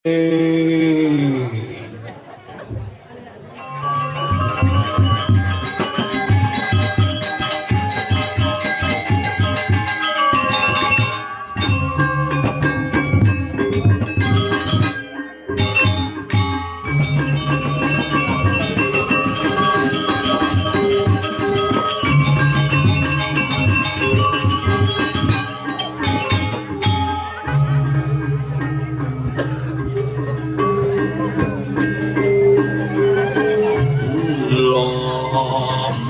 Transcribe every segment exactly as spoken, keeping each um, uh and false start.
Loh,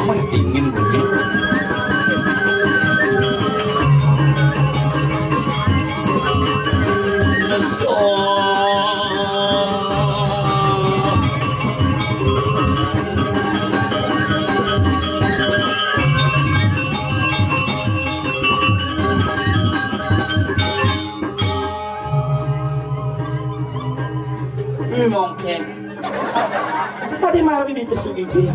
meh dingin bumi. Mongkek. Tadi marah bibi pesu bibi.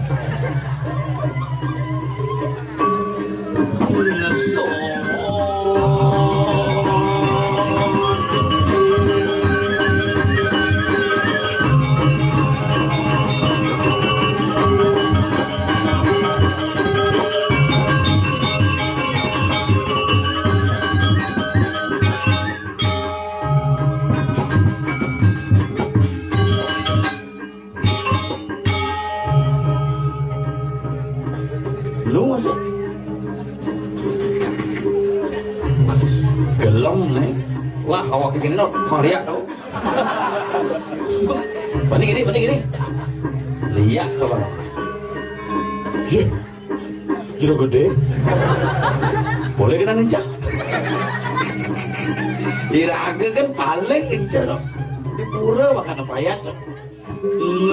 Lu masih gelem nih. Lah, awak genot, mau lihat tuh. Banding ini, banding ini. Lihat kalau. Iya. Jero gede. Boleh kena ngencak. Iraga kan paling kenceng. Di pura makan apa ya, Sok?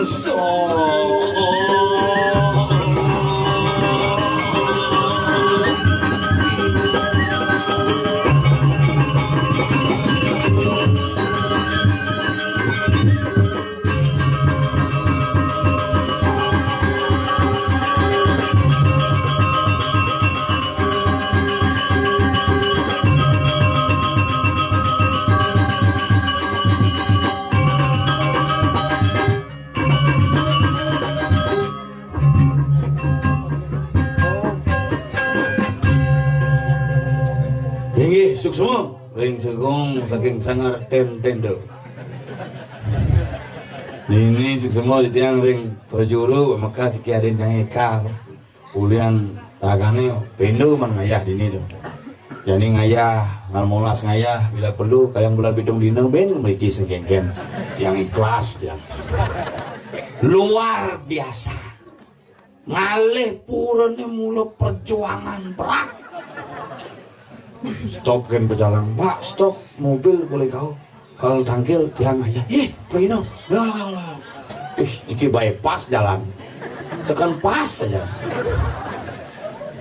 Sok. Inggih, suksma ring segung saking Sanggar Ten Tendo. Nini suksma titiang ring prajuru, maka siki adin nyai ka. Ulian ragane pindo man ngayah dini tu. Jani ngayah, ngan molas ngayah, bila perlu, kayang bulan pitung dina, ben mriki sengkengken. Tiang ikhlas, tiang. Luar biasa. Ngalih pura ni mula perjuangan berat. Stop kan pejalan. Pak, stop. Mobil boleh kau. Kalau tangkil, tiang aja. Ih, begini. Nah. Ih, iki bypass jalan. Tekan pas saja.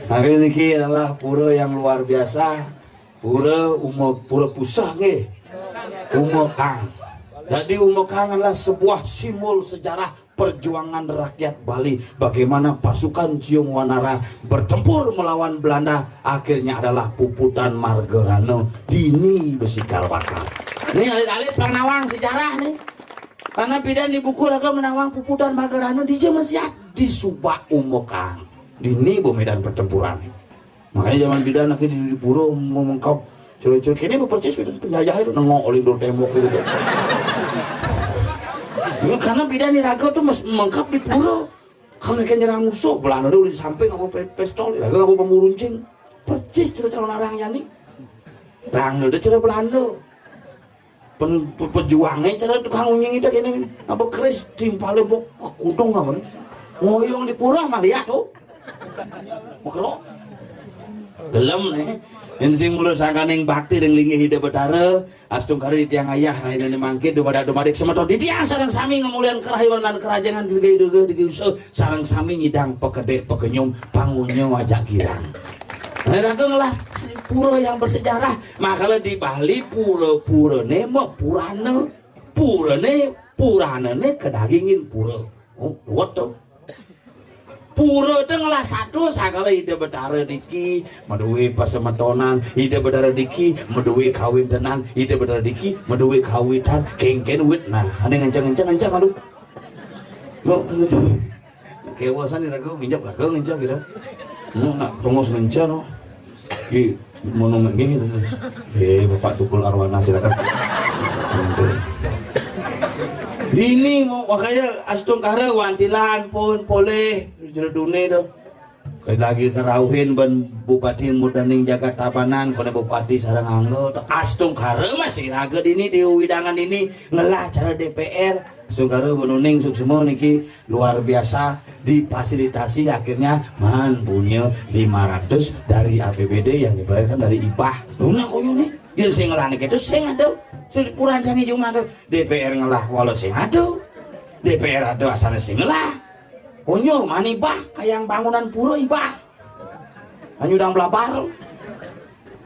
Nah, niki adalah pura yang luar biasa. Pura Uma, Pura Puseh nggih. Uma Kang. Jadi Uma Kang adalah sebuah simbol sejarah perjuangan rakyat Bali. Bagaimana pasukan Ciung Wanara bertempur melawan Belanda, akhirnya adalah Puputan Margarana dini besikal bakal. Nih alit-alit pang nawang sejarah nih. Karena pidan di buku raga menawang Puputan Margarana dija masih di Subak Uma Kang. Dini bo medan pertempuran. Makanya zaman pidan akhirnya di, di pura mau mengkap curi-curi kini persis pidan penjajah itu nengok oleh dor tembok gitu. Ya, karena pidan di raga tuh mes- mengkap di pura. Kalau mereka nyerang musuh, Belanda udah di samping apa pe- pistol, raga apa pemuruncing. Persis cerita calon arang yani. Belanda udah cerita Belanda. Pen, pe- pejuangnya cara tukang unying itu kene apa keris timpale bok kudung apa nih? Ngoyong di pura mah lihat tuh. Makro. Gelem nih. Yen sing mula sangkaning bakti ring linggih Ida Betara, astungkara di tiang ayah rahina mangkin dumadak dumadik semeton di tiang sareng sami ngemulian kerahiwan lan kerajangan dirgayu dirgayu usaha sareng sami nyidang pekedek pekenyum pangunya ajak girang. Nah, raga ngelah pura yang bersejarah. Makala di Bali pura-purane mah purana. Purane, puranane kedagingin pura. Oh, luwet to. Pura teh ngelah satu, sagala Ida Betara diki madué pasemetonan, Ida Betara diki madué kawintenan, Ida Betara diki madué kawitan, kéngkén wit. Nah, ané ngencang-ngencang, ngencang, aduh. Lo, kéwasan iraga, nginjak raga, ngencang gitu. Hmm, nak tongos ngencang, no. Ki, mono nggih, terus. Eh, Bapak Tukul Arwana, silakan. Ini mau makanya astungkara wantilan pun poleh jero dunia tuh. Kayak lagi kerauhin ban Bupati mudaning Jagat Tabanan, kone Bupati sareng anggo tuh. Astungkara masih raga dini di widangan ini ngelah cara D P R. Astungkara benuning suksma niki luar biasa difasilitasi, akhirnya man punya lima ratus dari A P B D yang dibereskan dari ibah. Luna koyo nih, yang sing ngelah niki itu sing ada. Sudah puran jangi cuma ada D P R ngelah kuala sing ada. D P R ada asana sing ngelah. Konyo mani bah kayang bangunan pura ibah. Hanya udah belabar.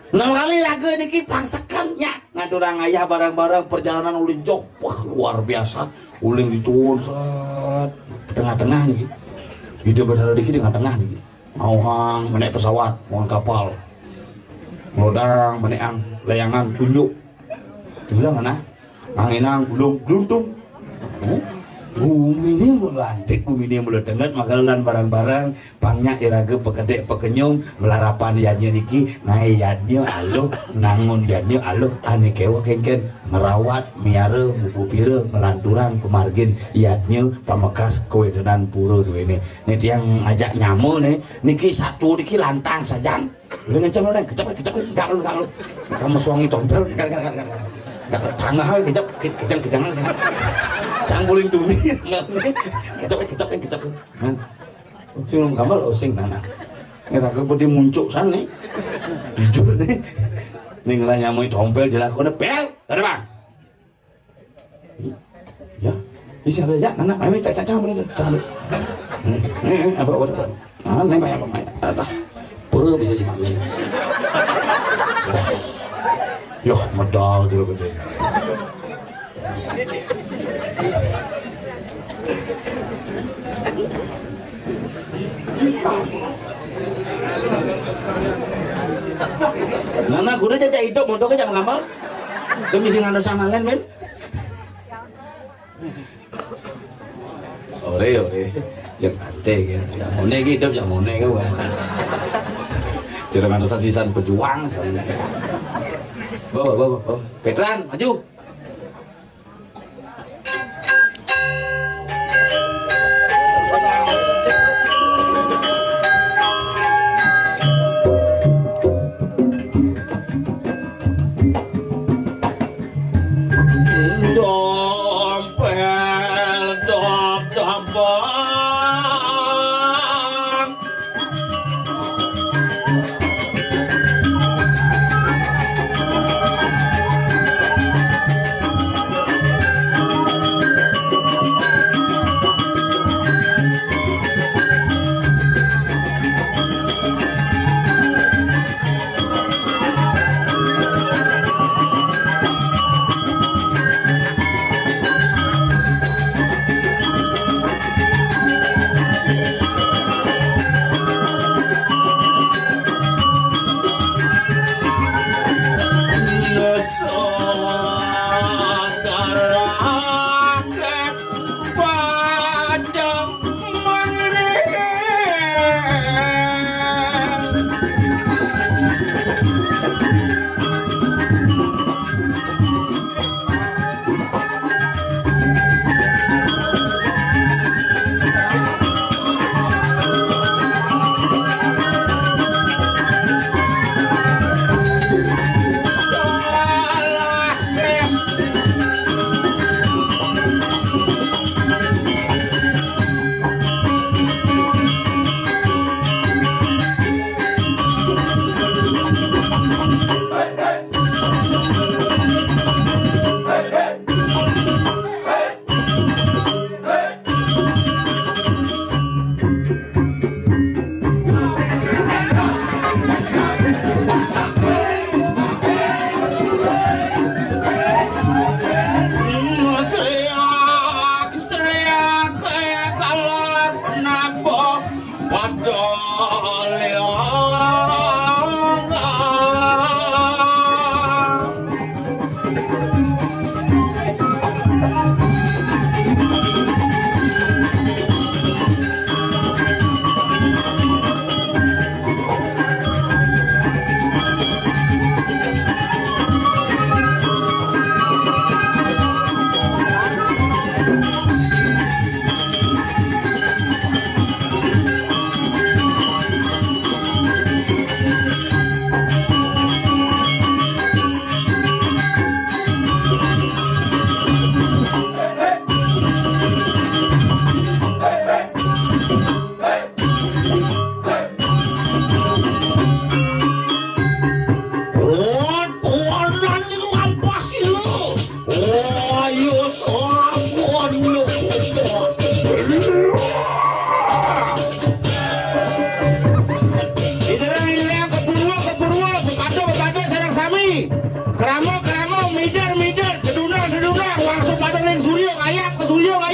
Enam kali raga niki pangsekan nya. Ngaturang ayah barang-barang perjalanan ulih joh. Wah, luar biasa. Ulih dituun set tengah-tengah niki. Ida Betara diki tengah-tengah niki. Mauhang menek pesawat, mauhang kapal. Melodang menek ang layangan tunjuk. Bilang mana? Anginang gulung gluntung. Gumine mula antik, gumine mula tenget, makalan barang-barang, pangnya iraga pekedek pekenyung, melarapan yadnya niki, nae yadnya aluh, nangun yadnya aluh, ane kewa kengken, merawat, miara, mupupira, melanturang, pemargin, yadnya pamekas kawedanan pura duene. Ne tiang ngajak nyama ne, niki satu niki lantang sajan. Udah ngenceng udah, kecep, kecep, enggak lu, enggak lu. Kamu suangi tompel, enggak, enggak, enggak, enggak. Enggak, tangah, kecep, ke-, kejang, kejang, kejang. Cang buling duni, kecep, kecep, kecep. Nah, sing lu gambar, oh, sing nana. Ngira ke budi muncuk sana. Jujur nih. Ning lah nyamui tompel, jelas kau pel. Ada bang. Ya, bisa ada ya, anak kami cak cak cak boleh cak boleh. Hmm, hmm, apa apa apa. Ah, neng banyak banyak. Ada. Apa bisa cuma ni? Yoh, modal tu gede. Nana kuda cak cak hidup, modal ke cak mengamal. Demi sing anu sama lain men. Ore, ore. Yang ante ya. Yang mone gitu, yang mone kan. Jangan ada sisan pejuang. Bawa, bawa, bawa. Petran, maju. Dompel dop-dobong.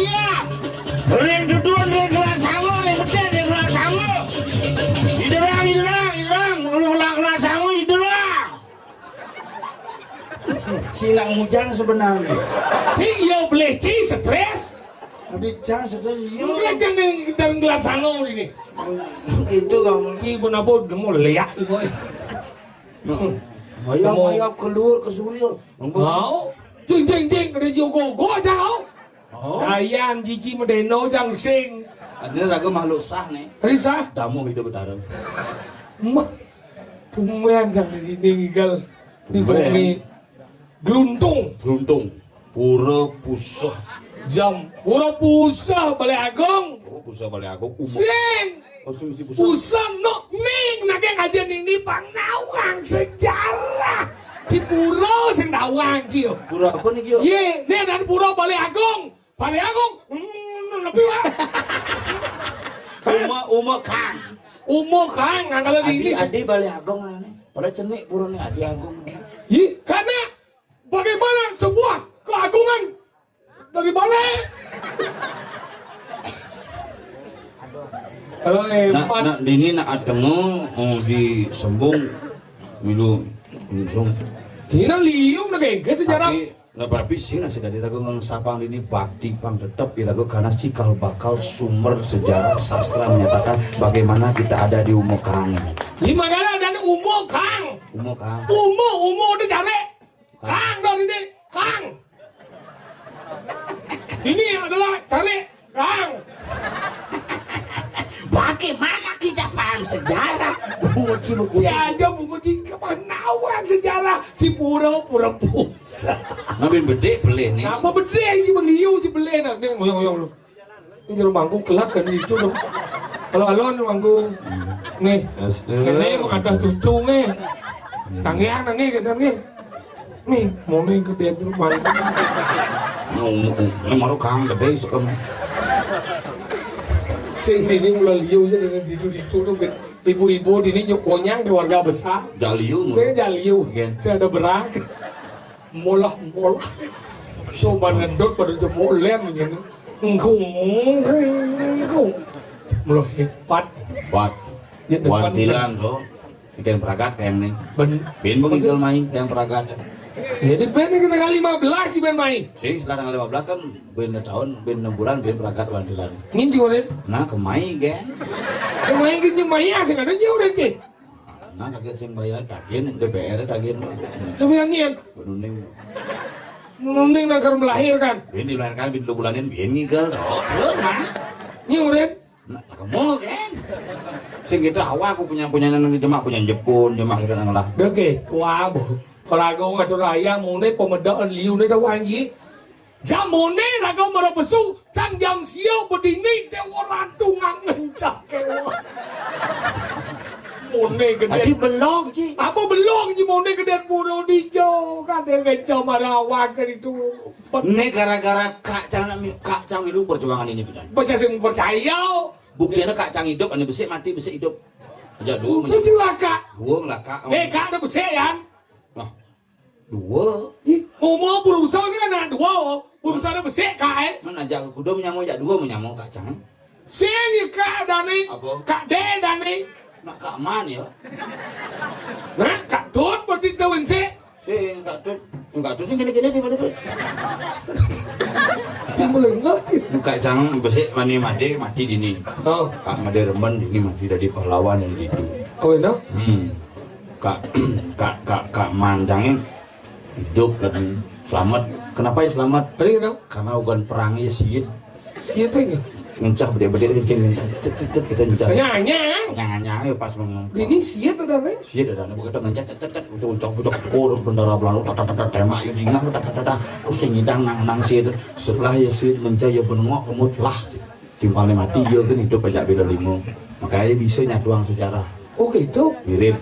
Iya. Ring dudun, ring gerak sangu, ring betin, ring gerak sangu. Iderang, iderang, iderang, ring gerak, gerak sangu, iderang. Sinang mujang sebenarnya. Sing yo boleh ci stres. Ada cang stres yo. Mungkin cang dengan gerak sangu ini. Gitu kamu. Ci pun apa, mau lihat itu. Mayap-mayap keluar ke surya. Mau? Jing, jing, jing, ada si ogo-ogo aja kau. Oh. Kayan cici medeno jang sing. Artinya raga makhluk sah nih. Tadi sah? Damuh hidup betara. Mah. Tumben jang di sini gigal. Di bumi. Geluntung. Geluntung. Pura pusah. Jam. Pura pusah Balai Agung. Oh, pusah Balai Agung. Umur. Sing. Oh, sing mesti pusah. Pusah nok ning nageng aja ning ni pang nawang sejarah. Cipuro sing nawang cio. Pura apa nih, Gio? Ye, nih dan pura Balai Agung. Balai Agung. Hmm, lebih lah. Uma, Uma Kang. Uma Kang, nah, kalau di ini adi Balai Agung nih. Pada cenik pura nih adi Agung. Ye, karena bagaimana sebuah keagungan dari balai? Kalau nak, nak dini nak atengo, oh, di sembung milu usung. Dina liung nak gege sejarah. Tapi nak berarti sih nak sedadi raga ngang sapang dini bakti pang tetap iraga karena cikal bakal sumber sejarah sastra menyatakan bagaimana kita ada di Umokang ini. Di mana ada Umokang? Umokang. Umo, umo udah cari. Kang dong ini, Kang. Ini adalah cari Kang. Bagaimana kita paham sejarah? Bungut Cimukuti. Si aja bungut Cimukuti panawan sejarah Cipuro Pura Pusah. Ngambil bedik pelih nih. Apa bedik yang Cibeliu Cibelih nak dia ngoyong-ngoyong lu. Ini jero manggung kelak kan itu dong. Kalau alon manggung. Nih. Sastu. Ini kok ada cucu nih. Tangian nih kita nih. Nih, mau nih ke dia dulu manggung. Ngomong, ngomong, maru kang gede sekem. Sing ini mulai liu aja dengan didu didu tuh, ibu-ibu ini nyukonyang keluarga besar. Jaliu. Saya jaliu. Saya ada berak. Molah-molah. Coba ngedot pada jemuk lem gini. Engkung, engkung. Molah hebat. Buat. Ya, depan wantilan tuh. Bikin peragat kayak nih. Ben. Bin mau ngigel main kayak peragat. Jadi ben ini kena kali lima belas sih ben main. Sih, setelah tanggal lima belas kan ben tahun, ben enam bulan, ben peragat wantilan. Ini juga deh. Nah, kemai kan. Kemai kan nyemai ya, sih ada jauh deh. Nah, kaget sing bayar, tagihan D P R tagihan. Tapi yang niat. Benuning. Benuning nang karo melahirkan. Bin dilahirkan, bin dua bulanin, bin ngigel, toh. Terus, nah. Ini urin. Nah, kamu kan. Sing kita awak aku punya, punya nang Demak, punya Jepun, Demak kita nang lah. Oke, wah, bu. Kalau aku ngatur ayam, mune pemedaan liu ne tahu anji. Jamone raga mara besu, cang jam sia bedini dewa ratu ngangencah kewa. Mone gede. Adi belong, Ci. Apa belong, Ci? Mone gede puro dijo, kan dia ngencah mara awak cari tu. Ini gara-gara kak cang nak mi-, kak cang milu perjuangan ini bidan. Baca sing percaya. Buktinya kak cang hidup, ane besik mati, besik hidup. Aja dua. Lu celaka. Dua ngelaka. Eh, kak ada besik ya? Nah. Dua. Ih, umur berusaha sih kan dua. Berusaha ada besik kak eh. Mana ajak kuda menyamuk ajak dua menyamuk kak cang. Sini kak Dani. Apa? Kak De Dani. Nak kak man ya. Nah, kak Tut berarti tahu sih. Sing kak Tut, kak Tut sing kene-kene di mana tuh? Sing melengah. Kak cang besik mani mati mati dini. Oh. Kak made remen dini mati dari pahlawan yang itu. Oh, enak? Hmm. Kak, kak, kak, kak mancangnya hidup dan selamat. Kenapa ya selamat? Tadi kenapa? Karena ugan perangnya siit. Siit aja. Ngencah bedek-bedek kencing ngencah. Cet, cet, cet, kita ngencah. Tanya, tanya. Tanya, tanya, ya pas ngomong. Ini siit ada apa? Siit ada apa? Kita ngencah, cet, cet, cet, ucok, ucok, ucok, tekor, bendara Belanda, tak, tak, tak, tak, tembak, ya, dingah, tak, tak, tak, tak. Terus yang ngidang, nang, nang, siit. Setelah ya siit ngencah, ya, benengok, kemut, lah. Timpalnya mati, iya kan hidup pajak bela lima. Makanya bisa nyatuang sejarah. Oh gitu? Mirip.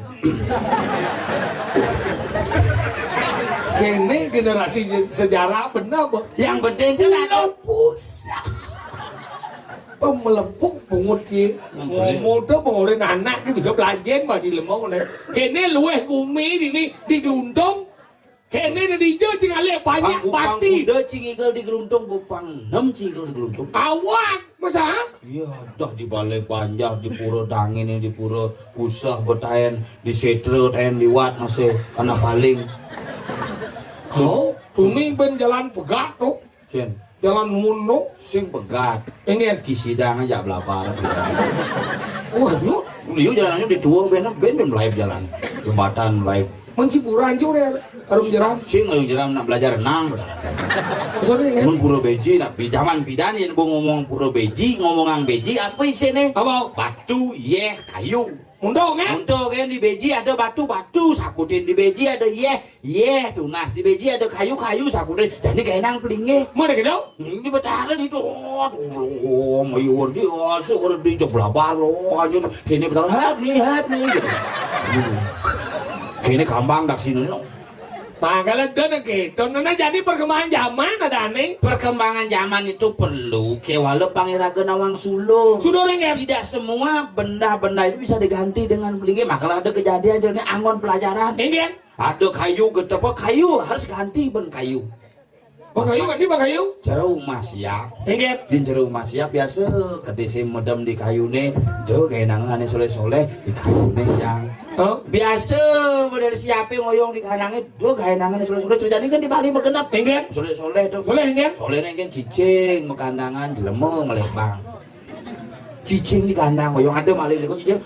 Kene generasi je-, sejarah benar, Bang. Yang penting kan ada pusat. Pemelepuk pungut sih. Ngomong tuh pengurin anak ki bisa belajar, Bang, di lemah, nih. Kene luweh gumi ini di Gelundung. Kéné di dija cing alih banyak bakti. Pang kuda cing igel di Gluntung, pang nem cing igel di Gluntung. Awak, masa? Iya, dah di Balai Banjar, di Pura Dangin, di Pura Puseh, Betaen, di Setra, Taen liwat masih kana paling. Oh, tuni bén jalan pegat to. Cén. Jalan mundur. Sing pegat. Inggih. Ki sidang aja blabar. Waduh. Liu jalannya di tua bén, bén, bén melaib jalan. Jembatan melaib. Mun cipuran cu deh, harum jeram. Sing harum jeram nak belajar renang. Maksudnya, inggih. Mun pura beji, nak pi-, zaman pidan yén gua ngomong pura beji, ngomongang beji, apa isiné? Apa? Batu, yéh, kayu. Mundur, kan? Mundur, kan? Di beji ada batu, batu. Saputin di beji ada yéh, yéh. Tunas di beji ada kayu, kayu. Saputin. Jadi gaénang pelinggih. Mana gitu? Ini betara di tuh. Oh, mayur di, oh, suruh di jeblabar, oh, aja. Sini betara, hap nih, hap nih, gitu. Kini kambang dak sini, no. Nah, kalau ada nak gitu, nah, jadi perkembangan zaman ada aneh. Perkembangan zaman itu perlu kéwala pangiraga nawang suluh. Suluh, inggih. Tidak semua benda-benda itu bisa diganti dengan pelinggih. Makalah ada kejadian jadi anggon pelajaran. Inggih. Ada kayu, getepa kayu, harus ganti bén kayu. Bang kayu, ganti bang kayu. Jero umah siap. Inggih. Yén jero umah siap biasa, kedisé medem di kayuné, do gaénang ané soléh-soléh di kayuné, Yang. Oh. Biasa modél siapé ngoyong di kanangé, do gaénang ané soléh-soléh. Terjadi kan di Bali magenep. Inggih. Soléh-soléh to. Soléh, inggih. Soléhné kan cicing, makandangan, jelema, ngelébang. Cicing di kandang, ngoyong ada maling niku cicing.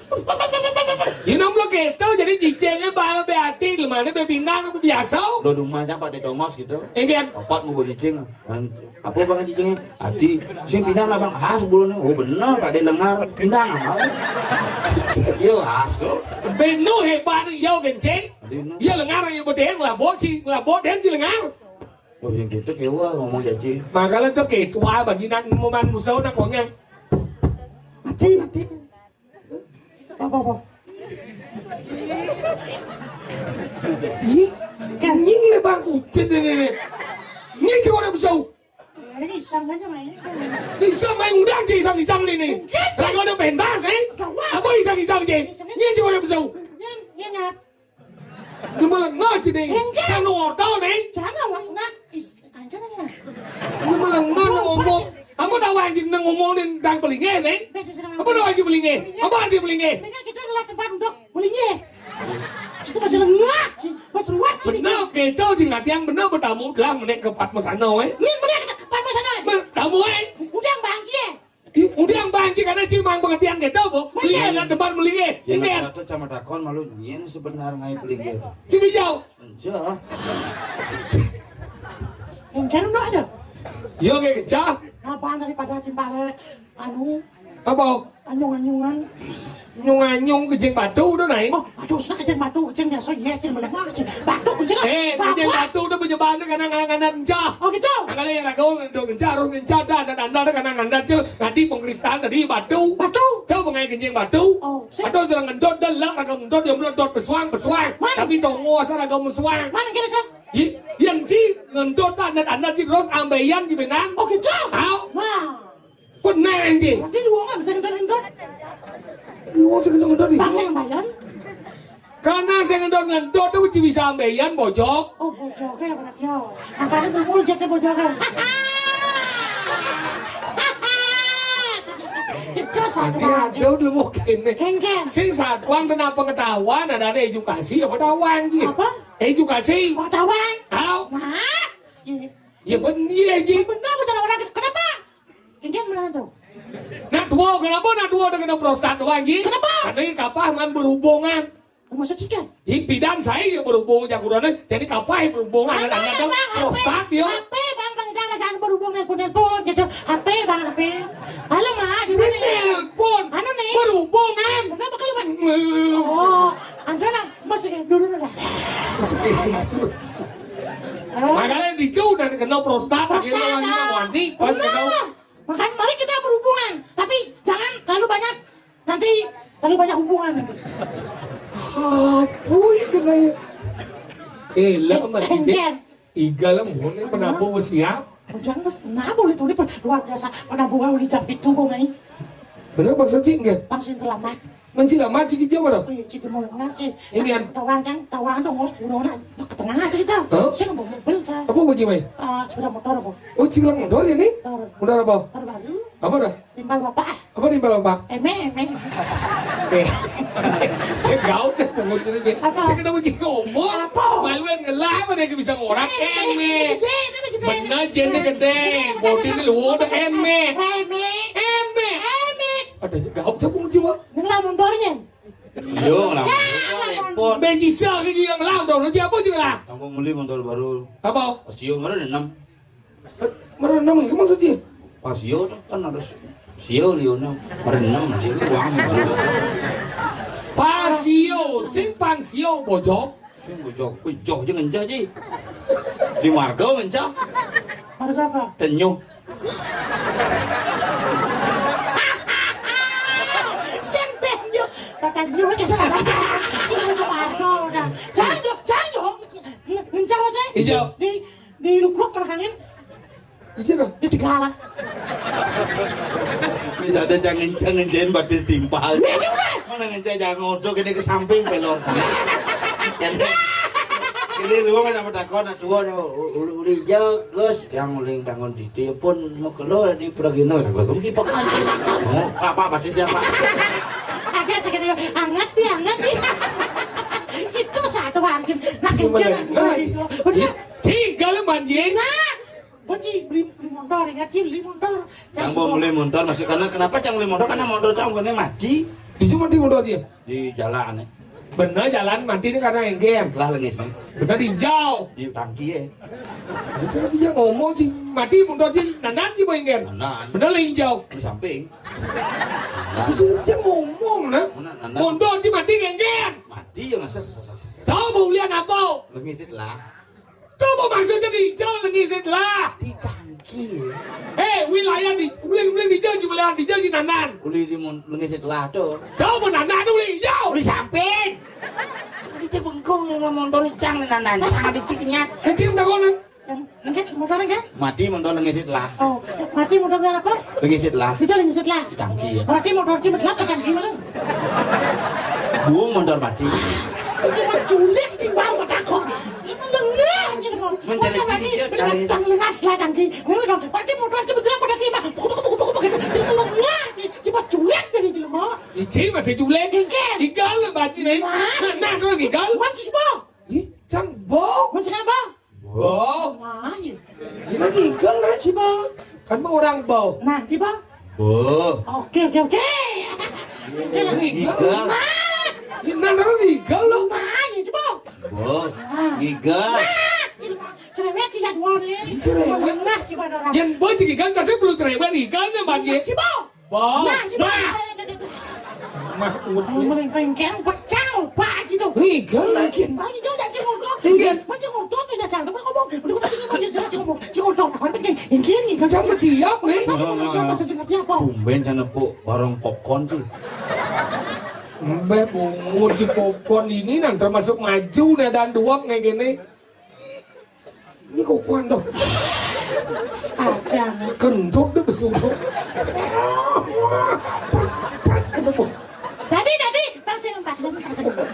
Yén mula gitu, jadi cicingé bal bé ati, jelemané bé pinang, apa biasa? Lo di rumah siapa ada tongos gitu. Inggih. Opat ngubu cicing. Dan apa bang cicingnya? Ati, sing pinang lah bang, khas buluné. Oh bener, tak ada lengar, pinang apa? Iya khas tuh. Beno hebat, iya kencing. Adi bener. Iya lengar, iya bedeng, lah boci, lah boden si lengar. Oh, yang gitu kéwala ngomong janji. Makalah tuh kéwala bagi nak ngomongan musuh nak konyang. Mati, mati. Apa, apa? Ih, kenying lé bang kucing ini. Ini cuma ada musuh. Ini iseng aja main. Iseng main udang sih, iseng-iseng ini. Enggak. Lagu ada pentas, eh? Enggak. Apa iseng-iseng sih? Iseng-iseng. Ini cuma ada musuh. Ini, ini. Gemelenga cini. Enggak. Kan ngotol nih. Jangan, Wak. Nak, is, kancan lah. Gemelenga ngomong. Apa dah wajib nang ngomong dan dang pelinggih nih? Apa dah wajib pelinggih? Apa arti pelinggih? Pelinggih kita adalah tempat untuk melinggih. Situ masih lengah, si, mas ruwet, si. Bener, gitu, sing latihan bener, bertamu lah, menek ke Padma sana, eh. Ini menek ke Padma sana, eh. Bertamu, eh. Udah, Bang, sih, eh. Ih, udah yang banci karena cimang pengertian gitu, Bu. Iya, ada tempat melinggih. Ya, inggih. Nak satu sama takon malu nyén sebenarnya pelinggih. Cibijau. Enggak. Enggak, enggak ada. Yo, kayak gejah. Apa daripada timbale anu? Apa? Anyung-anyungan. Nyung-anyung kejeng batu tu, Nai. Oh, aduh, sana kejeng batu, kejeng biasa, iya, kejeng melemah, kejeng batu, kejeng. Eh, kejeng batu tu penyebabnya karena ngangan encah. Oh, gitu? Angkali raga ngendut encah, harus encah dah, dan anda dah karena ngangan tu, nanti pengkristal tadi batu. Batu? Tahu pengai kejeng batu? Oh, sih. Atau serang ngendut dah lah, raga ngendut, yang ngendut pesuang, pesuang. Mana? Tapi tongo asal raga pesuang. Mana kira sih? Yang si ngendut dah, dan anda si terus ambeian di benang. Oh, gitu? Tahu? Wah. Peneh, nggih. Berarti luwung kan sing ngendut-ngendut. Luwung sing ngendut-ngendut. Pas sing mbayar. Karena sing ngendut-ngendut itu mesti bisa ambeyan bojog. Oh, bojogé berarti ya. Makanya bubul jete bojogé. Kita satu. Ada udah mungkin nih. Kengken. Sing satuan kenapa ketahuan, ada, ada edukasi apa tawang gitu. Apa? Edukasi. Oh, tawang. Tahu? Nah. Iya. Ya bener, iya, iya. Bener, bener orang. Kenapa? Inggih, mana tuh? Nak tua, kenapa nak tua udah kena prostat doang, Ji? Kenapa? Karena ini kapah ngan berhubungan. Oh, maksud sih kan? Di pidan saya ya berhubung jagurannya, jadi kapah berhubungan. Halo, ada Bang, prostat ya. H P, Bang, Bang, jangan, jangan berhubung nelpon-nelpon gitu. H P, Bang, H P. Halo, Ma, di mana ya? Nelpon. Anu nih. Berhubungan. Kenapa kalau, Bang? Hmm. Oh, ada lah, masih dulu lah. Makanya di kau udah kena prostat, akhirnya prostat, orang ah. Wani, pas benar. Kena. Makanya mari kita berhubungan, tapi jangan terlalu banyak, nanti terlalu banyak hubungan nanti. Aduh, kena ya. Eh, lah, eh, Mas, eh, Jen. Iga lah, mohon ya, penabuh siap. Oh, jangan, Mas, penabuh itu, ini luar biasa. Penabuh kalau di jam itu, Bang, eh. Bener, maksud Cik, nggak? Bang, sing terlambat. Menci lama, ci kija mana? Wih, ci mau nang, ci. Ini kan. Tawang, Cang. Tawang tuh ngos purona ke tengah sih, Cang. Hah? Saya nggak mobil, Cang. Apa, Bang Ci, mai? Ah, sepeda motor apa? Oh, ci lang motor ya, nih? Motor. Motor apa? Motor baru. Apa dah? Timbal bapak. Apa timbal bapak? Eme, eme. Eh. Gaul cek pungut sini, nih. Apa? Saya kena uji ngomong. Apa? Maluan ngelah, mana yang bisa ngorang? Eme. Eme. Gede, eme, gede. Bener, jende gede. Gede, gede. Bodi ini lu udah eme. Eme. Eme. Eme. Ada gaul cek pungut jiwa. Ngelah motornya. Iya, lah. Ya, repot. Bejisa ke juga ngelah, dong. Lu siapa juga lah? Kamu beli motor baru. Apa? Sio, mana ada enam? Mana enam itu maksudnya? Pas yo kan harus sio, Liono. Merenam dia uang. Pasio, sing pangsio, bojok. Sing bojok, bojok aja ngencah, Ci. Di marga ngencah. Marga apa? Tenyuh. Sing tenyuh, kata nyuh, itu marga udah. Jangan, jangan, ngencah, Ci. Iya. Di Di Lukluk, Merkangin. Di sini? Di Tegala. Bisa ada jangan-jangan jain batis timpal. Iya juga. Mana ngencah jangan ngodok ini ke samping pelor. Ini, ini lu mana sama takon, dua, uli, uli, uli, Gus, yang uling tangon di dia pun mau keluar di Pragino, lah, gua kipakan. Oh, apa, apa, batis siapa? Ada sekali hangat nih, hangat nih. Itu satu hakim. Nah, gimana? Bener. Nah, bener. Ci, galau banjir. Nah, Beci beli, beli motor, ingat, Ci, beli motor. Cang mau beli motor, masih karena kenapa Cang beli motor? Karena motor Cang ini mati. Di sini mati motor, Ci? Di jalan, ya. Bener, jalan mati ini karena enggen. Lah, lengis, nih. Bener, di hijau. Di tangki, ya. Di sini dia ngomong, Ci, mati motor, Ci, nandan, Ci, mau enggen. Nandan. Bener, lah, hijau. Di samping. Di sini dia ngomong, nah. Mana, nandan? Motor, Ci, mati enggen. Mati, ya, nggak ses-, ses-, ses-, ses-. Tahu mau ulian apa? Lengis lah. Coba maksudnya di hijau, lengis lah. Di tangki. Eh, wilayah di, uling, uling di hijau, wilayah di hijau di nanan. Uli di mun-, lengis lah tuh. Jauh mun nanan, uli hijau. Uli samping. Ini cek bengkung yang mau motor Cang di nanan. Sangat diciknya. Kecil dah kono. Yang, enggak, motornya enggak? Mati motor lengis lah. Oh, mati motornya apa? Lengis lah. Bisa lengis lah. Di tangki, ya. Berarti motor Ci metlak ke tangki mana? Buang motor mati. Cuma culik di bawah takut. Ini lengah aja, mau. Mencari motor mati, ciri dia, benar, cari. Tang lengah lah tangki. Ini dong, berarti motor Ci metlak ke tangki, mah. Pukul, pukul, pukul, pukul, pukul. Jadi lengah, Ci, Ci pas culik dari jelema. Ici masih culik. Ikan. Igal lah baju nih. Nah. Nah, nah, kalau igal. Wan, Ci, Bo. Ih, Cang Bo. Wan, Ci, Bo. Bo. Nah, iya. Ini lagi igal lah, Ci, Bo. Kan mah orang Bo. Nah, Ci, Bo. Bo. Oke, oke, oke. Ini lagi igal. Igal. Nah. Ini nang orang igal loh. Nah, iya, Ci, Bo. Bo. Nah. Igal. Nah, Ci, Bo. Cerewet, Ci, jadwal nih. Cerewet. Nah, Ci, Bo, orang. Yang Bo, Ci, igal, kasih belum cerewet, igal nih, Bang, ya. Ci, Bo. Bo. Nah, Ci, Bo. Nah. Mah, udah. Mau main pengkeng, pecah, Pak, gitu. Igal lagi. Bang, itu aja, Ci, ngotot. Igal. Bang, Ci, ngotot, aja, jangan lupa ngomong. Udah, udah, Ci, ngotot, Ci, ngotot. Ini, ini, kan. Cang siap, nih. Bang, Ci, ngotot, Nah, nah, nah. Bahasa singkatnya apa? Tumben, Cang, nepuk warung popcorn, Ci. Mbah, bungut si popcorn ini nang termasuk maju, nah, dan duak kayak gini. Ini kok kuat dong. Aja. Kendok deh, besuruh. Kendok. Tadi, tadi, pasang empat, tadi pasang empat.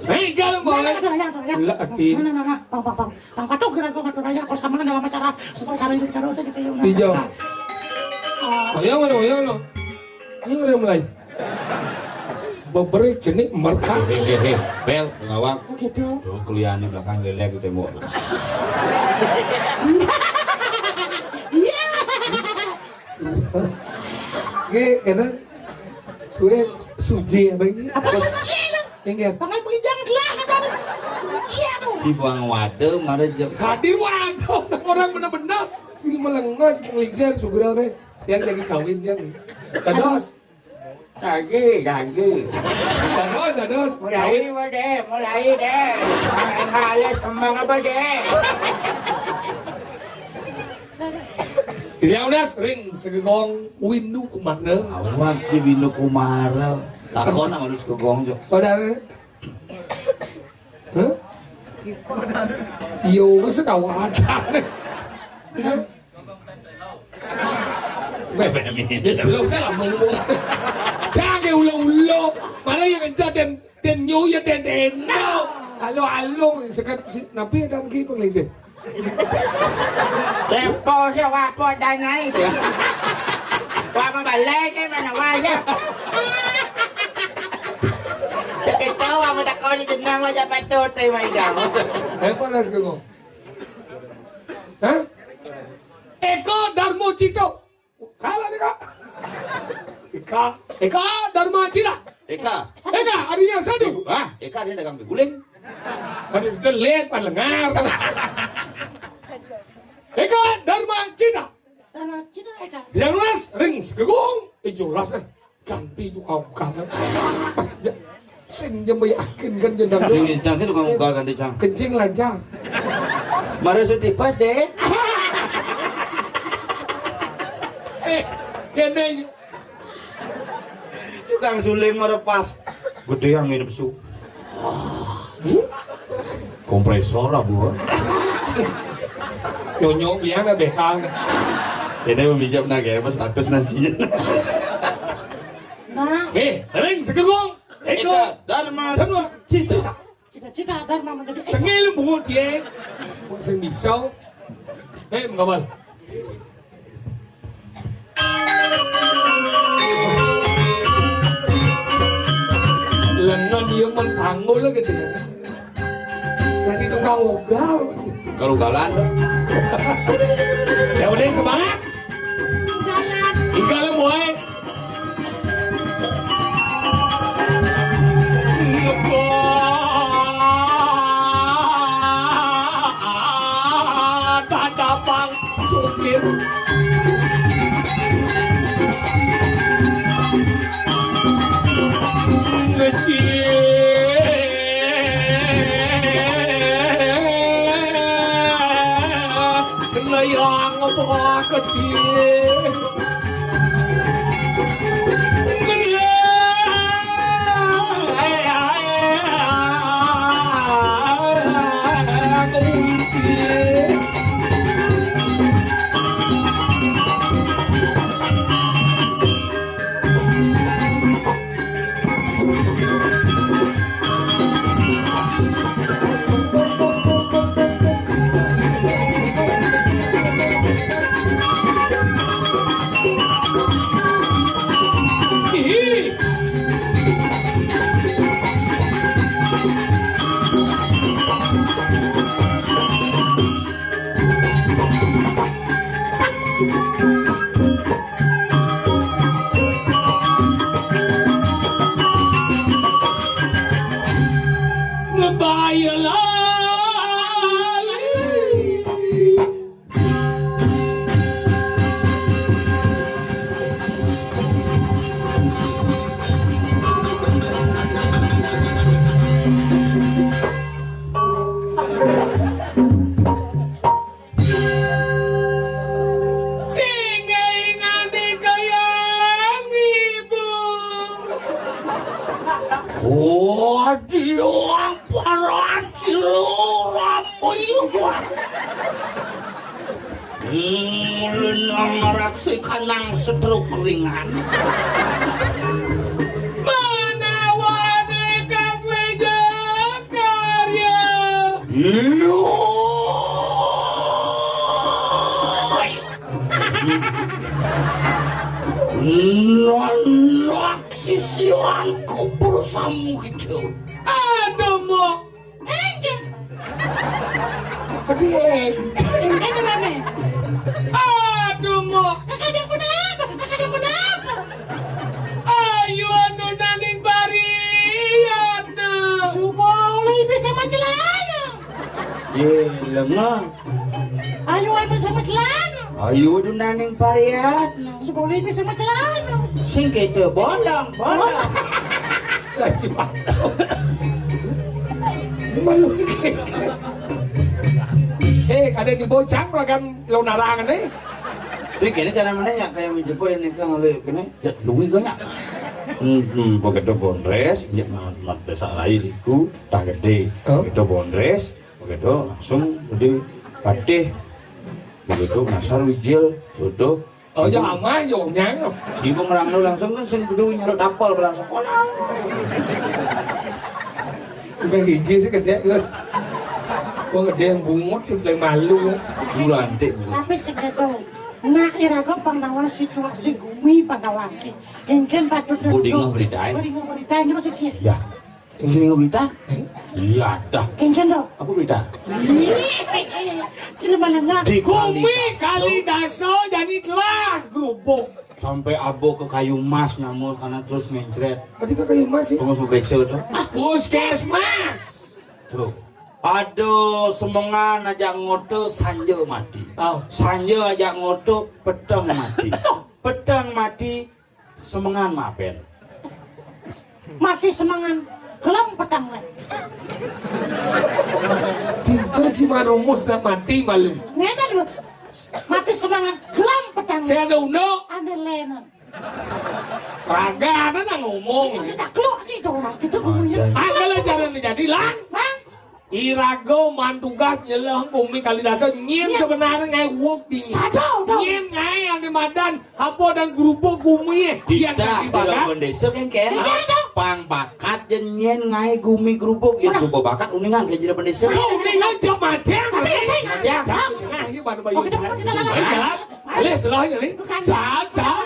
Hei, galau, Bang. Nah, aduh, ya, aduh, ya. Lah, ati. Nah, nah, nah, nah. Pang, pang, pang. Pang, patuh, gerak, gua ngatur aja. Kalau sama kan dalam acara, gua acara hidup terus gitu, ya. Hijau. Ah. Ayo, mana, ayo, no. Ini udah mulai. Beberik jenik merkak. Hehehe. Bel, ngawang. Oh, gitu. Tuh, kuliah di belakang lelek di tembok. Iya. Nggih, enak. Suwe suji apa ini? Apa suji itu? Ingat. Pakai beli jangan lah, ada. Iya tuh. Si buang waduh, mara jek. Hadi waduh, orang bener-bener. Sini melengah, ngelingser, segera deh. Yang lagi kawin, yang. Terus. Lagi, lagi. Sados, sados. Mulai, Dé, mulai, Dé. Halus kembang apa, Dé? Dia udah sering segegong Windu Kumara. Awak si Windu Kumara. Takon nang halus gegong, Cok. Padahal. Hah? Yo, wis kawadan. Weh, weh, weh, weh, weh. Cang ke ulo-ulo. Mana yang kencang dan dan nyu ya dan dan no. Alo-alo sekat si napi ada mungkin pengelinsin. Sepo siya wapo danay. Wa mabalay kay manawa siya. Ito, wa matakon ni jenang wa siya patut, ay, may gamo. Eh, panas ka ko. Ha? Eko Darmo Cito. Kalah ni ka. Eka, Eka Darma Cina. Eka. Eka, adanya satu. Ah, Eka dia dagang guling. Ada jelek pan lengar. Eka Darma Cina. Darma Cina, Eka. Yang luas ring segegung. Eh, jelas eh. Ganti tu kau kalah. Sing jembe yakin kan jendang. Sing cang sing tukang ugal kan, Cang. Kencing lancar. Mara suti pas deh. Eh, kene. Tukang suling mara pas. Gede yang nginep su. Kompresor abu. Nyonyo biar ada behang. Kene meminjam naga mas status nantinya. Nah. Eh, ring segegung. Eka Darma Darma Cita. Cita-cita Darma menjadi Eka. Tengil bungut ye. Sing bisa. Eh, mengawal. Lengan dia men tanggul gitu ya. Jadi tukang ugal masih. Kalau galan. Ya udah semangat. Jalan. Ugal boy. Tatapang supir. Kecil. Layang apa kecil. Sing ingani kayang ibu. Kodiang paran siluram iwan. Mulun maraksi kanang stroke ringan. Manawane kasweja karya. Iya. Nolak sisiwan kubur samu itu. Aduh, Mo. Enggak. Aduh, enggak. Enggak, kenapa? Aduh, Mo. Kakak dia pun apa? Kakak dia pun apa? Ayo, anu naning bariat, nah. Suka oleh ibu sama celana. Ye, lengah. Ayo, anu sama celana. Ayo, dunaning pariat. Sekolah ini sama celana. Sing kita bolong, bolong. Lah, cipak. Malu. Eh, kada dibocang ragam lo narangan, eh. Sing kene cara mana ya, kayak menjepit ini kan oleh kene. Ya, luwi kau nyak. Hmm, hmm, begitu bondres, ya, mat, mat besar lagi liku, tak gede. Oh. Begitu bondres, begitu langsung gede patih. Begitu ngasar wijil, suduh. Oh, jangan amah, yo nyang. Sibuk ngerang lu langsung kan sing kudu nyaruk tapel langsung. Udah gigi sih gedé, Gus. Gua gedé yang bungut tuh, paling malu. Bulan deh. Tapi segitu. Nah, iraga Pandawa situasi gumi Pandawa ki. Engken patut. Budi nggak berita, ya? Budi nggak berita, ini maksudnya. Ya. Sini nggak berita? Iya dah. Engken dong. Apa berita? Sini mana nggak? Di Gumi Kalidasa. Kalidasa jadi telah grubuk. Sampai abo ke kayu mas nyamur karena terus ngencret. Tadi ke kayu mas sih? Tunggu, periksa tuh. Puskesmas. Tuh. Aduh, semengan aja ngoto sanja mati. Oh. Sanja aja ngoto peteng mati. Peteng mati, semengan mapen. Mati semengan, gelem peteng. Tidur cuma rumus dan mati malu. Ngeten lho. Mati semengan, gelem peteng. Saya ada unduk. Ada lenen. Raga ada nang ngomong. Itu cetak lu gitu orang gitu ngomongnya. Angkala cara jadi lah. Mang. Iraga mantugas nyeleh Gumi Kalidasa nyén sebenarnya ngai wuk di. Saja udah. Nyén ngai ane madan apa dan grupo Gumi. Kita di lawan desa kan kan. Iya dong. Pang bakat jeung nyén ngai Gumi grupo ya coba bakat uningan ke jadi bendesa. Uningan jam madan. Tapi saya nggak jam. Nah, iya pada bayu. Oke, kita kita lagi. Alih selahnya nih. Saat saat.